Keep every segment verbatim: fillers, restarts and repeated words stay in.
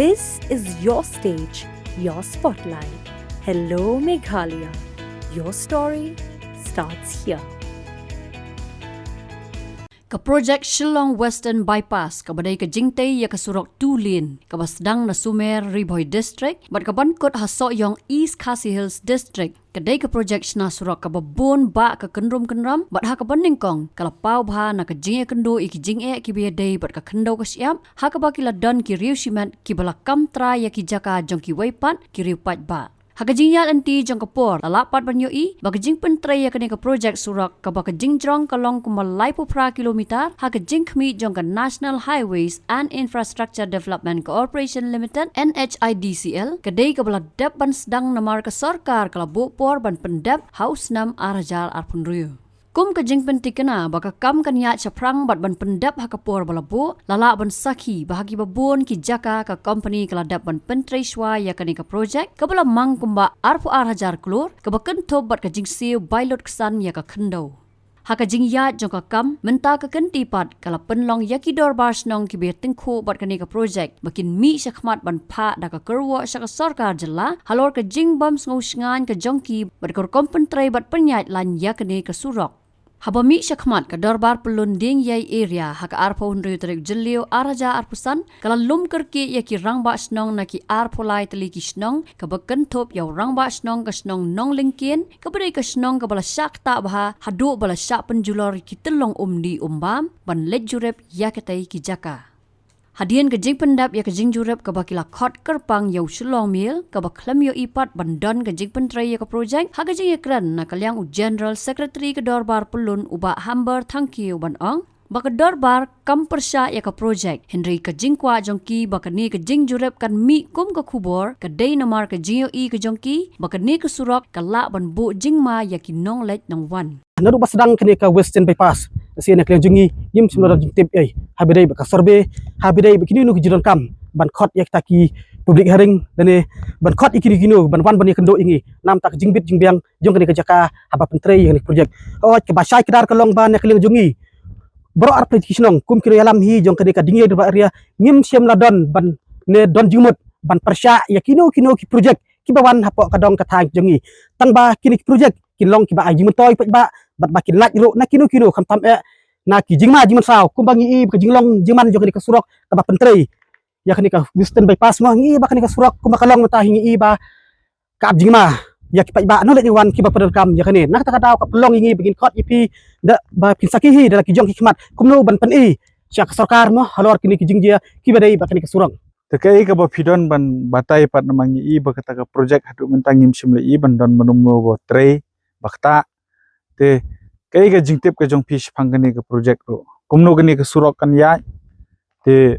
This is your stage, your spotlight. Hello, Meghalaya. Your story starts here. Ka projek Shillong Western Bypass, kaba dei ka jingtei ïa ka surok two lane, kaba sdang na Sumer, Ri Bhoi District, bad kaban kut ha Sohiong, East Khasi Hills District, ka dei ka projek shna surok kaba bun bah ka kynrum kynram, bad ha kaba nyngkong, ka la paw bha na ka jingïakynduh ïa ki jingeh kiba ïadei bad ka khyndew ka shyiap, ha kaba ki la don ki riew shimet kiba la kam trai ïa ki jaka jong kiwei pat ki riew paidbah. Ha ka jingïaid lynti jong ka por, la lah pat ban ïohi ba ka jingpyntrei ïa kane ka projek surok kaba ka jingjrong ka long kumba laiphew phra kilometer, ha ka jingkhmih jong ka National Highways and Infrastructure Development Corporation Limited, N H I D C L, ka dei kaba la dep ban sdang namar ka sorkar ka la buh por ban pyndep ha u snem ar hajar arphew hynriew. Kum ka jingpyntikna ba ka kam kan ïaid shaphrang bad ban pyndep ha ka por ba la buh, la lah ban sakhi ba ha kiba bun ki jaka ka kompani ka la dep ban pyntrei shuwa ïa kane ka projek, kaba la mang kumba arphew ar hajar klur, kaba kynthup bad ka jingsiew bai lut ksan ïa ka khyndew. Ha ka jingïaid jong ka kam, mynta ka kynti pat ka la pynlong ïa ki dorbar shnong kiba ïatyngkhuh bad kane ka projek, ba kin mih shakhmat ban phah da ka kyrwoh sha ka sorkar jylla halor ka jingbym sngewshngaiñ ka jong ki bad ka rukom pyntrei bad pynïaid laiñ ïa kane ka surok. Haba mih shakhmat, ka dorbar pyllun Dieng Ïai area ha ka arphew hynriew tarik Jylliew ar hajar arphew san, ka la lum kyrkieh ïa ki rangbah shnong na ki arphew lai tylli ki shnong, kaba kynthup ïa u rangbah shnong ka shnong Nonglyngkien, kaba dei ka shnong kaba la shah ktah bha haduh ba la shah pynjulor ïa ki tyllong umdih umbam ban leit jurip ïa katei ki jaka. Hadien ka jingpyndep ïa ka jingjurip kaba ki la khot kyrpang ïa u Shillong Mail, kaba khlem ïohi pat ban don ka jingpyntrei ïa ka projek, ha ka jingïakren na ka liang u General Secretary ka dorbar pyllun u Bah Hamber Thangkhiew ban ong ba ka dorbar kam pyrshah ïa ka projek, hynrei ka jingkwah jong ki ba kane ka jingjurip kan mih kum ka khubor, ka dei namar ka jingïohi ka jong ki ba kane ka surok ka lah ban buh jingma ïa ki nongleit nongwan. Naduh ba sdang kane ka Western Bypass, lehse na ka liang jong ngi ngim shym la don jingtip ei, haba dei bad ka survey, haba dei bad kino kino ki jingdonkam ban khot ïa kita ki public hearing, lane ban khot ïa kino kino ban wan ban ïakynduh ïa ngi, namar ka jingbit jingbiang jong kane ka jaka haba pyntrei ïa kane ka projek. Hooid, kaba shai kdar ka long ba na ka liang jong ngi baroh arphew lai tylli ki shnong kum ki nongïalam hi jong kane ka Dieng Ïai dorbar area, ngim shym la don ban ne don jingmut ban pyrshah ïa kino kino ki projek kiba wan hapoh ka dong ka thaiñ jong ngi. Tang ba kine ki projek kin long kiba ai jingmyntoi paidbah bad ba kin lait ruh na kino kino, khamtam eh na ki jingma jingmynsaw, kumba ngi i ba ka jinglong jingman jong kane ka surok kaba pyntrei ïa kane ka Western Bypass mo, ngi i ba kane ka surok kumba ka long mynta hi ngi i ba ka ap jingma ïa ki paidbah nongleit nongwan kiba pyndonkam ïa kane. Na kata ka daw ka pynlong ïa ngi ba ngin khot ïa phi da ba phin sakhi hi da la ki jong ki khmat kumno ban pyni sha ka sorkar mo halor kine ki jingjia kiba dei bad kane ka surok. Te kaei kaba phi don ban batai pat, namar ngi i ba kata ka projek haduh mynta ngim shym la i ban don mano mano ba trei ba ktah. Te kaei ka jingtip ka jong phi shaphang kane ka projek ruh? Kumno kane ka surok kan ïaid? Te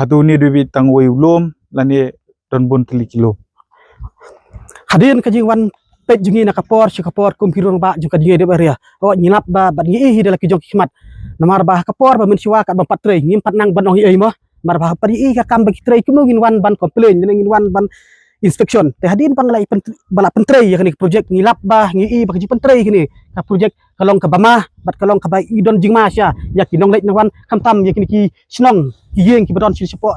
hato une u dei beit tang uwei u lum lane don bun tylli ki lum? Hadien ka jingwan peit jong ngi na ka por sha ka por kum ki rangbah jong ka Dieng Ïai dorbar area, oh, ngi lap ba bad ngi i hi da la ki jong ki khmat. Namar ba ha ka por ba mynshuwa katba ym pat trei ngim pat nang ban ong ei ei mo. Namar ba ha ka por ngi i ka kam ba ki trei kumno ngin wan ban complain, ngin wan ban inspection. Te hadien ba ngi la i pynt-, ba la pyntrei ïa kane ka projek ngi lap ba ngi i ba ka jingpyntrei kane ka projek ka long kaba ma bad ka long kaba i don jingma sha ïa ki nongleit nongwan, khamtam ïa kine ki shnong ki ïing kiba don sha shapoh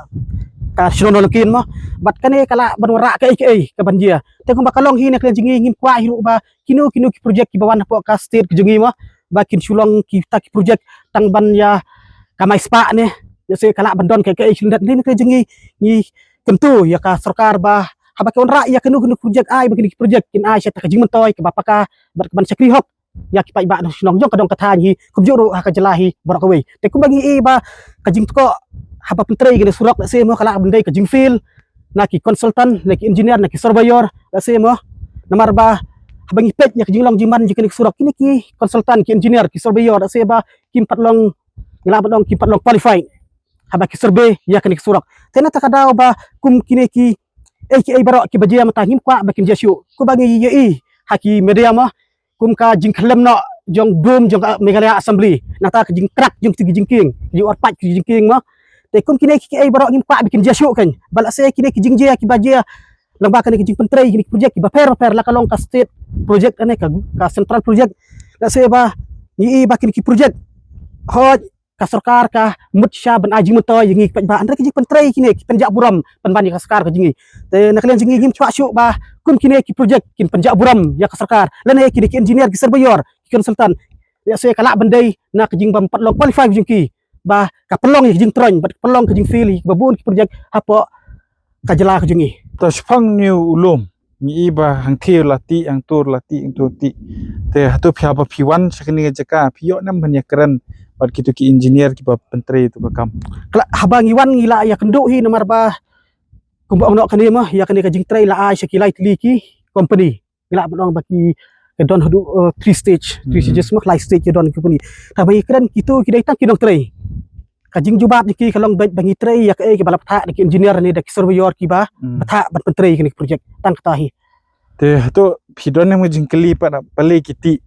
ka shnong Nonglyngkien mo. Bad kane ka lah ban wanrah kaei kaei kaban jia. Te kumba ka long hi na ka liang jong ngi ngim kwah hi ruh ba kino kino ki projek kiba wan hapoh ka state ka jong ngi mo ba kin shu long kita ki projek tang ban ïa kamai spah ne, lehse ka lah ban don kaei kaei shu lyndet. Te na ka liang jong ngi ngi kyntu ïa ka sorkar ba haba ki wanrah ïa kino kino ki projek ai ba kine ki projek kin ai sha kata ka jingmyntoi kaba paka bad kaban shakri hok ïa ki paidbah na shnong jong ka dong ka thaiñ hi kumjuh ruh ha ka jylla hi baroh kawei. Te kumba ngi i ba ka jingtkoh haba pyntrei kane ka surok, lehse mo ka lah ban dei ka jingfail na ki consultant, na ki engineer, na ki surveyor, lehse mo. Namar ba haba ngi peit ïa ka jinglong jingman jong kane ka surok, kine ki consultant, ki engineer, ki surveyor, lehse ba kim pat long, ngi lah ban ong kim pat long qualified haba ki survey ïa kane ka surok. Te na kata ka daw ba kum kine ki, eh, kiei baroh kiba jia mynta ngim kwah ba kin jia shuh. Kumba ngi ïohi ha ki media mo, kum ka jingkhyllem noh jong dum jong ka Meghalaya Assembly, nangta ka jingkrak jong ki jingkieng, ki jingorpait ki jingkieng mo. Te kum kine ki, kiei baroh ngim kwah ba kin jia shuh kein. Ba lehse kine ki jingjia kiba jia lyngba kane ka jingpyntrei kine ki projek kiba pher bapher, la ka long ka state projek ne ka, ka central projek, lehse ba ngi i ba kine ki projek, hooid, ka sorkar ka mut sha ban ai jingmyntoi ïa ngi ki paidbah, hynrei ka jingpyntrei kine ki pynjah burom pynban ïa ka sorkar ka jong ngi. Te na ka liang jong ngi ngim kwah shuh ba kum kine ki project kin pynjah burom ïa ka sorkar lane kine ki engineer, ki surveyor, ki consultant. Ïa se ka lah ban dei na ka jingbym pat long qualify jong ki ba ka pynlong ïa ka jingtroiñ bad ka pynlong ka jingfail ïa kiba bun ki project hapoh ka jylla ka jong ngi. To, shaphang une u lum, ngi i ba hangthie la tih, hangto la tih, hangto tih. Te hato phi, haba phi wan sha kane ka jaka, phi ïoh ne em ban ïakren bad kito ki engineer kiba pyntrei ïa kato ka kam? Ka la, haba ngi wan ngi la ïakynduh hi, namar ba kumba ong noh kane ma, ïa kane ka jingtrei la ai sha ki lai tylli ki company. Ngi lah ban ong ba ki, ka don haduh, eh, three stage, three Hmm. stages ma, lai stage ka don ki company. Te haba ngi kren, kito ki dei tang ki nongtrei. Ka jingjubab jong ki ka long beit ba ngi trei ïa kaei kaba la bthah da ki engineer ne da ki surveyor kiba Hmm. bthah ban pyntrei ïa kane ka project. Tang kata hi. Te hato phi don ne em ka jingkylli pat, balei ki tih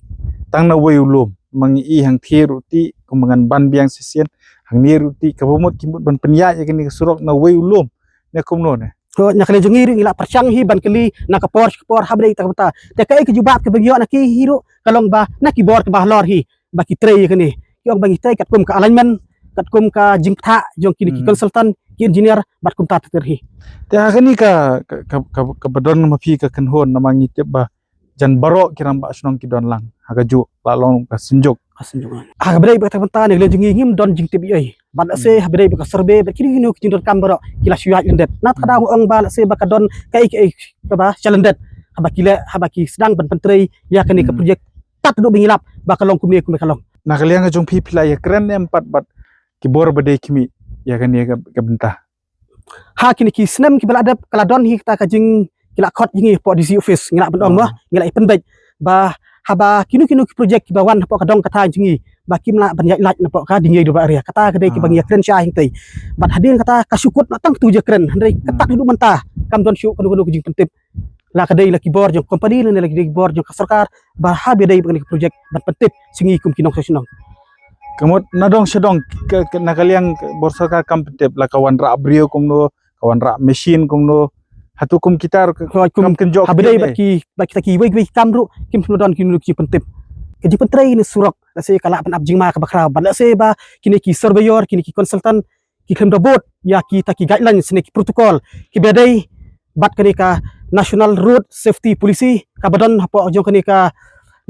tang na uwei u lum? Ma ngi i hangthie ruh tih, kumba ngan ban biang shisien, hangne ruh tih, kaba mut ki mut ban pynïaid ïa kane ka surok na uwei u lum ne kumno ne? To, na ka liang jong ngi ruh ngi la pyrshang hi ban kylli na ka por sha ka por, haba dei kata ka bynta. Te kaei ka jubab kaba ngi ïoh na ki hi ruh ka long ba na ki bor kiba halor hi ba ki trei ïa kane. Ki ong ba ngi trei katkum ka alignment, katkum ka jingbthah jong kine ki Hmm. consultant, ki engineer bad kumta ter ter hi. Te ha kane ka, ka, ka, ka, kaba don ma phi ka kynhun, namar ngi tip ba jan baroh ki rangbah shnong ki don lang ha kajuh, la long ka Synjuk. Ka Synjuk. Ha kaba dei bad kata ka bynta, na ka liang jong ngi ngim don jingtip ei ei. Bad lehse Hmm. haba dei bad ka survey bad kino kino ki jingdonkam baroh ki la shu ïaid lyndet. Na kata Hmm. ka daw nga ong ba lehse ba ka don kaei kaei kaba sha lyndet haba ki leh, haba ki sdang ban pyntrei ïa kane ka Hmm. project. Tad haduh ba ngi lap ba ka long kumne kumne ka long. Na ka liang ka jong phi, phi la ïakren ne em pat bad ki bor ba dei khmih ïa kane ka, ka bynta? Ha kine ki snem kiba la dep ka la don hi kata ka jing, ki la khot ïa ngi hapoh D C office, ngi lah ban ong mo, Ah. ngi lah ïa pynbeit ba haba kino kino ki project kiba wan hapoh ka dong ka thaiñ jong ngi ba kim lah ban ïaid lait na hapoh ka Dyngei Dorbar area. Kata ka dei kiba Ah. ngi ïakren shai hangtei. Bad hadien kata ka shu kut noh tang tu ïakren, hynrei Hmm. katto haduh mynta kam don shuh kano kano ka jingpyntip. La ka dei la ki bor jong company, la ne la ki dei ki bor jong ka sorkar, ba haba dei ba kane ka project ban pyntip sha ngi kum ki nongshong shnong. Ka mut na dong sha dong, ka, ka, na ka liang ka bor sorkar kam pyntip, la ka wanrah briew kumno, ka wanrah machine kumno, hato kum kita ruh ka, Hooid, kum kam kynjoh haba dei kine. Bad ki, bad kita kiwei kiwei ki kam ruh kim shym don kino ki jingpyntip. Ka jingpyntrei ïa kane ka surok, lehse ka lah ban ap jingma kaba khraw, bad lehse ba kine ki surveyor, kine ki consultant, ki khlem da bud ïa kita ki guidelines ne ki protocol kiba dei bad kane ka National Road Safety Policy kaba don hapoh jong kane ka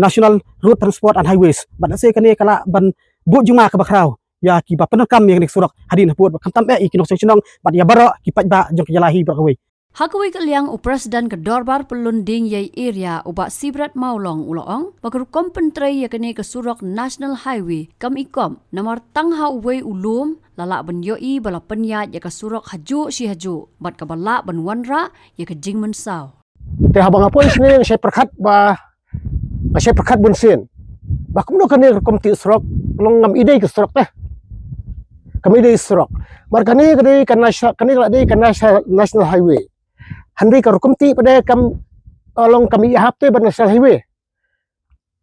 National Road Transport and Highways. Bad lehse kane ka lah ban bud jingma kaba khraw ïa kiba pyndonkam ïa kane ka surok hadien habud, bad khamtam eh ïa ki nongshong shnong bad ïa baroh ki paidbah jong ka jylla hi baroh kawei. Ha kawei ka liang, u President ka Dorbar Pyllun Dyngei Area, u Bah Sibret Mawlong, u la ong ba ka rukom pyntrei ïa kane ka surok National Highway kam i kop, namar tang ha uwei u lum la lah ban ïohi ba la pynïaid ïa ka surok hajuh shi hajuh, bad kaba lah ban wanrah ïa ka jingmynsaw. Te haba nga poi shane nga shai pyrkhat ba, nga shai pyrkhat bun sien ba kumno kane ka rukom tih surok, long ngam i dei ka surok te. Kam i dei surok. Namar kane ka dei ka nasa-, kane ka la dei ka nasa-, National Highway. Hynrei ka rukom tih pat de kam, eh, long kam i hap te bad National Highway.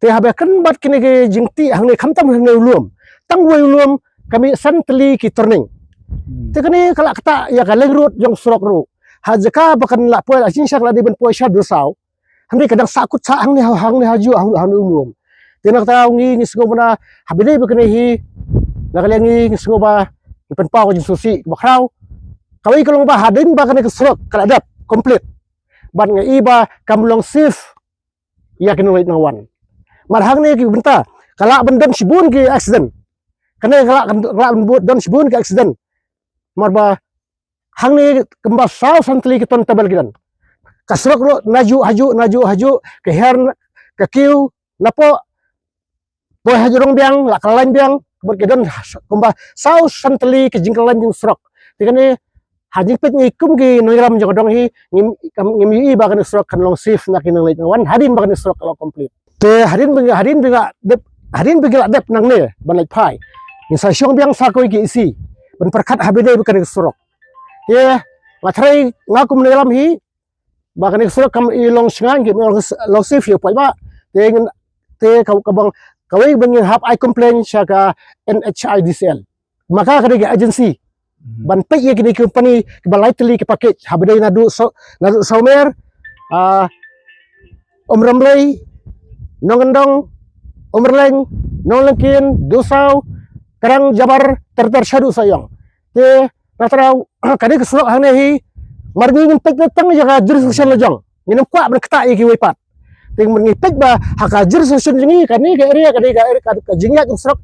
Te haba kren bad kine ki jingtih hangne, khamtam hangne u lum, tang uwei u lum kam i san tylli ki turning. Hmm. Te kane ka la ktah ïa ka leng road jong surok ruh. Ha jaka ba kan la poi, la jingshisha ka la dei ban poi sha Dewsaw. Hynrei ka dang sah kut sah hangne ha, hangne hajuh, hangne, hangne u lum. Te na kata ngi, ngi sngew ba na, haba dei ba kane hi, na ka liang ngi, ngi sngew ba ngi pynpaw ka jingsngewsih kaba khraw. Kawei ka long ba hadien ba kane ka surok ka la dep complete, bad nga i ba kam long safe ïa ki nongleit nongwan. Namar hangne ki bynta ka lah ban don shibun ki accident. Kane ka lah, ka lah ban don shibun ki accident. Namar ba hangne kumba saw san tylli ki ton tebul ki don. Ka surok ruh najuh hajuh, najuh hajuh, ka hiar, ka kiew napoh, poi hajuh rong biang, la kyllain biang, bad ki don kumba saw san tylli ki jingkyllain jong surok. Te kane ha jingpeit ngi kum ki nongïalam jong ka dong hi, ngim, kam, ngim ïohi ba kane ka surok kan long safe na ki nongleit nongwan hadien ba kane ka surok ka long complete. Te hadien ba ngi, hadien ba ngi la dep, hadien ba ngi la dep nangne ban leit phai, ngin sa shong biang sa kawei ka E C ban pyrkhat haba dei ba kane ka surok. Te nga tharai nga kum nongïalam hi ba kane ka surok kam i long shngaiñ, kam i long, long safe ïa u paidbah. Te ngin, te ka, ka bang, kawei ba ngin hap ai complain sha ka N H I D C L. Ma ka ka dei ka agency Hmm. ban peit ïa kine ki company kiba lai tylli ki package, haba dei naduh Saw-, naduh Sawmer, ah, Umrymblei, Nongkyndong, Umrylleng, Nonglyngkien, Dewsaw, Krang Jabar ter ter shaduh Sohiong. Te na trai kane ka surok hangne hi mar ngi ngin peit na tang ïa ka jurisdiction la jong. Ngin ym kwah ban ktah ïa kiwei pat. Te mar ngi peit ba ha ka jurisdiction jong ngi kane ka area kane ka area ka, ka jingïaid jong surok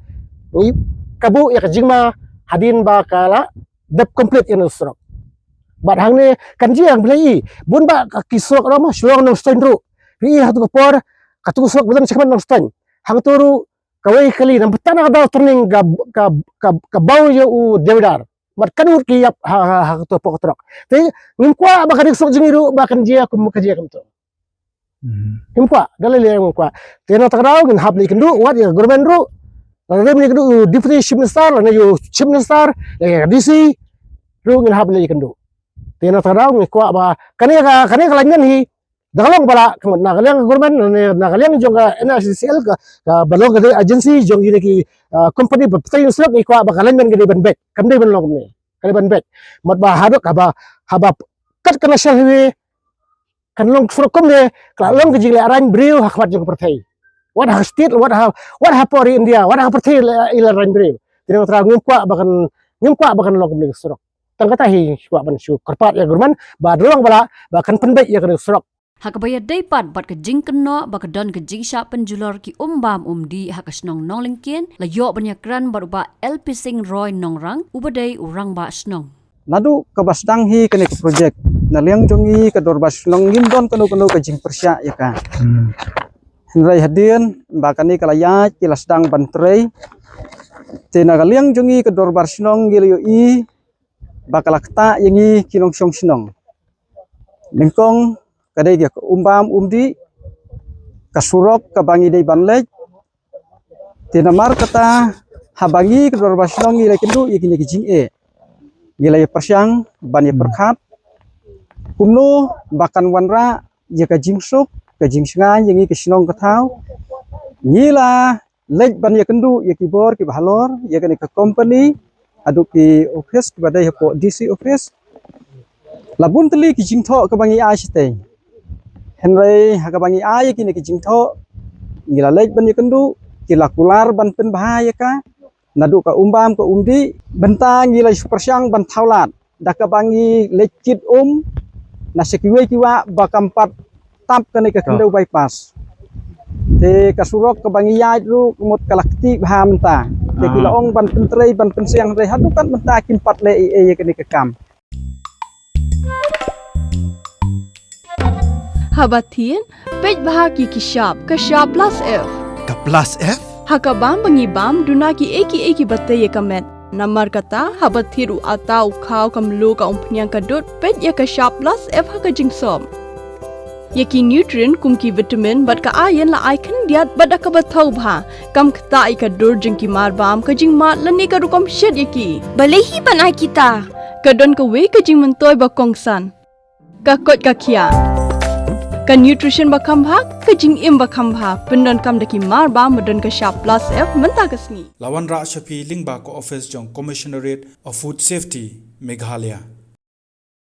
ngi kabu ïa ka jingma hadien ba ka la dep complete ïa ka surok. Bad hangne kan jia ngi la i bun ba ka ki surok ruh ma Shillong Nongstoiñ ruh. Ri i ha tu ka por ka tu surok ba dang shakmat Nongstoiñ. Hangtu ruh kawei kali na bynta na ka daw turning ka ka ka, ka baw ïa u Devidar. Mat kan ut ki ïap ha ha ha tu pok trok. Te ngim kwah ba ka dik surok jong ngi ruh ba kan jia kum ka jia kum tu. Hmm. Ngim kwah, da lei lei ngim kwah. Te na ta ka daw ngin hap leit kynduh wat ïa ka government ruh. La lei leit kynduh ïa u Deputy Chief Minister, la ïa u Chief Minister, la ïa ka D C ruh ngin hap leit kynduh. Te na ta ka daw ngim kwah ba kane ka kane ka lineman hi da ka long ba la ka mut na ka liang ka government na, na ka liang jong ka N H I D C L ka, ka ba long ka dei agency jong kine ki, ah, company ba pyntrei surok ngi kwah ba ka lineman ka dei ban beit. Kam dei ban long kumne. Ka dei ban beit. Mut ba haduh haba haba kat ka national highway kan long surok kumne ka la long ka jingleh raiñ briew ha khmat jong ka pyrthei. Wat ha state, wat ha wat ha pori India, wat ha pyrthei i la raiñ briew. Te na ta ka daw ngim kwah ba kan ngim kwah ba kan long kumne ka surok. Tang kata hi kwah ban shu kyrpad ïa ka government ba da long ba la ba kan pynbeit ïa ka surok. Ha kaba ïadei pat bad ka jingkynnoh ba ka don ka jingshah pynjulor ki um bam um dih ha ka shnong Nonglyngkien, la ïoh ban ïakren bad u Bah L P Sing Roy Nongrang, uba dei u rangbah shnong. Naduh kaba sdang hi kane ka projek, na liang jong ngi ka dorbar shnong ngim don kano kano ka jingpyrshah ïa ka. Hmm. Hynrei hadien ba kane ka la ïaid ki la sdang ban trei. Te na ka liang jong ngi ka dorbar shnong ngi la ïohi ba ka la ktah ïa ngi ki nongshong shnong. Nyngkong ka dei ka um bam um dih, ka surok kaba ngi dei ban leit. Te namar kata haba ngi ka dorbar shnong ngi la ïakynduh ïa kine ki jingeh, ngi la ïa pyrshang ban ïa pyrkhat kumno ba kan wanrah ïa ka jingsuk ka jingshngaiñ ïa ngi ka shnong ka thaw. Ngi la leit ban ïakynduh ïa ki bor kiba halor ïa kane ka company haduh ki office kiba dei hapoh D C office. La bun tylli ki jingthoh kaba ngi ai shatei. Hynrei ha kaba ngi ai ïa kine ki jingthoh ngi la leit ban ïakynduh, ki la kular ban pynbha ïa ka. Naduh ka um bam ka um dih, bynta ngi la shu pyrshang ban thaw lad da kaba ngi leit kit um na sha kiwei ki wah ba kam pat tap kane ka khyndew bypass. Te ka surok kaba ngi ïaid ruh ka mut ka la kti bha mynta. Te ki la ong ban pyntrei ban pynsiang, hynrei haduh kat mynta kim pat leh ei ei ïa kane ka kam. Haba thied, peit bha ki ki shap, ka shap plus F. Ka plus F? Ha ka bam ba ngi bam, duna ki ei ki ei kiba tei ïa ka met. Namar kata, haba thied u atta u khaw ka mluh ka umphniang ka dud, peit ïa ka shap plus F ha ka jingsop. Ïa ki nutrient kum ki vitamin bad ka iron la ai khyndiat bad da kaba thaw bha. Kam ktah ïa ka dur jong ki mar bam, ka jingmad lane ka rukom shet ïa ki. Balei hi ban ai kita? Ka don kawei ka jingmyntoi ba kongsan. Ka koit ka khiah. Ka nutrition ba kham bha, ka jingim ba kham bha. Pyndonkam da ki mar bam ba don ka shap plus F mynta ka sngi. La wanrah sha phi lyngba ka office jong Commissionerate of Food Safety, Meghalaya.